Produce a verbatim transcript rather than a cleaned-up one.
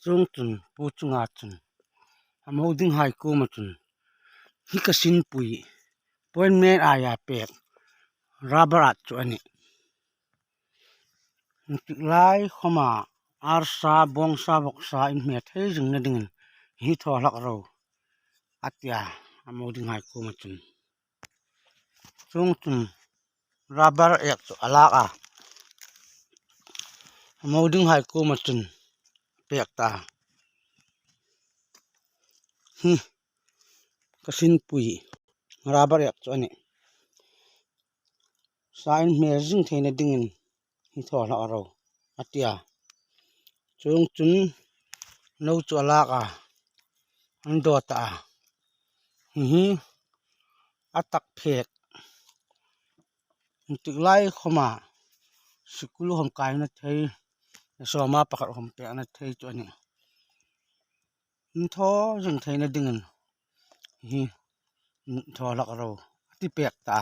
Chuongchun pu chunga chun a mo dinghai kuoma chun, hi ka sinpui, appointment aia pek rubber at chu a nih. Intik lai khoma arsa, bawngsa, vawksa inhme thei zingna dingin hi thaw hlak ro, a tia a mo dinghai kuoma chun. Chuongchun rubber ek chu a lak a, a mo dinghai kuoma chun pek ta. Hi ka sinpui, rubber ek chu a nih. Sa inhme zing theina dingin hi thaw hlak ro, a tia. Chuongchun no chu a lak a, an daw ta a. Hi hi a tak phek. Intik lai khoma sikul khom kaina thei, sawma pakhat khom pekna thei chu a nih. Hi thaw zing theina dingin hi thaw hlak ro, a ti pek ta.